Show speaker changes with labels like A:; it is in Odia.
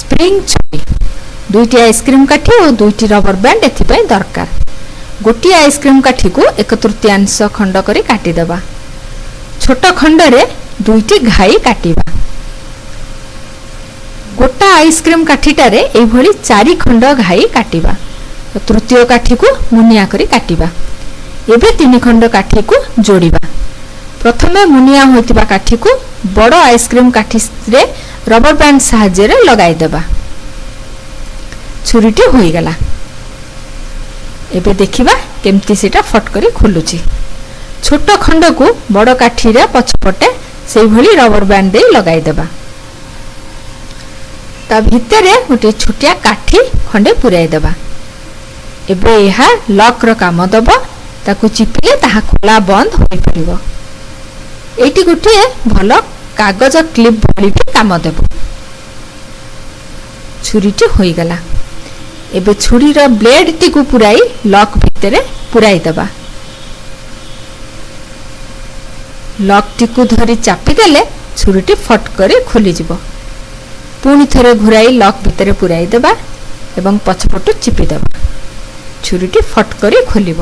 A: ସ୍ପ୍ରିଙ୍ଗ ଛୁରୀ। ଦୁଇଟି ଆଇସ୍କ୍ରିମ୍ କାଠି ଓ ଦୁଇଟି ରବର ବ୍ୟାଣ୍ଡ ଏଥିପାଇଁ ଦରକାର। ଗୋଟିଏ ଆଇସ୍କ୍ରିମ୍ କାଠିକୁ 1/3 ଖଣ୍ଡ କରି କାଟିଦେବା। ଛୋଟ ଖଣ୍ଡରେ ଦୁଇଟି ଘାଇ କାଟିବା। ଗୋଟା ଆଇସ୍କ୍ରିମ୍ କାଠିଟାରେ ଏଇଭଳି ଚାରି ଖଣ୍ଡ ଘାଇ କାଟିବା। ତୃତୀୟ କାଠିକୁ ମୁନିଆ କରି କାଟିବା। ଏବେ ତିନି ଖଣ୍ଡ କାଠିକୁ ଯୋଡ଼ିବା। ପ୍ରଥମେ ମୁନିଆ ହୋଇଥିବା କାଠିକୁ ବଡ଼ ଆଇସ୍କ୍ରିମ୍ କାଠିରେ ରବର ବ୍ୟାଣ୍ଡ ସାହାଯ୍ୟରେ ଲଗାଇଦେବା। ଛୁରୀଟି ହୋଇଗଲା। ଏବେ ଦେଖିବା କେମିତି ସେଇଟା ଫଟ କରି ଖୋଲୁଛି। ଛୋଟ ଖଣ୍ଡକୁ ବଡ଼ କାଠିରେ ପଛପଟେ ସେଇଭଳି ରବର ବ୍ୟାଣ୍ଡ ଦେଇ ଲଗାଇଦେବା। ତା ଭିତରେ ଗୋଟିଏ ଛୋଟିଆ କାଠି ଖଣ୍ଡେ ପୂରାଇ ଦେବା। ଏବେ ଏହା ଲକ୍ର କାମ ଦେବ। ତାକୁ ଚିପିଲେ ତାହା ଖୋଲା ବନ୍ଦ ହୋଇପାରିବ। ଏଇଟି ଗୋଟିଏ ଭଲ କାଗଜ କ୍ଲିପ୍ ଭଳି ବି କାମ ଦେବ। ଛୁରୀଟି ହୋଇଗଲା। ଏବେ ଛୁରୀର ବ୍ଲେଡଟିକୁ ପୂରାଇ ଲକ୍ ଭିତରେ ପୂରାଇ ଦେବା। ଲକ୍ଟିକୁ ଧରି ଚାପିଦେଲେ ଛୁରୀଟି ଫଟ କରି ଖୋଲିଯିବ। ପୁଣି ଥରେ ଘୁରାଇ ଲକ୍ ଭିତରେ ପୂରାଇ ଦେବା ଏବଂ ପଛପଟୁ ଚିପିଦେବା। ଛୁରୀଟି ଫଟ କରି ଖୋଲିବ।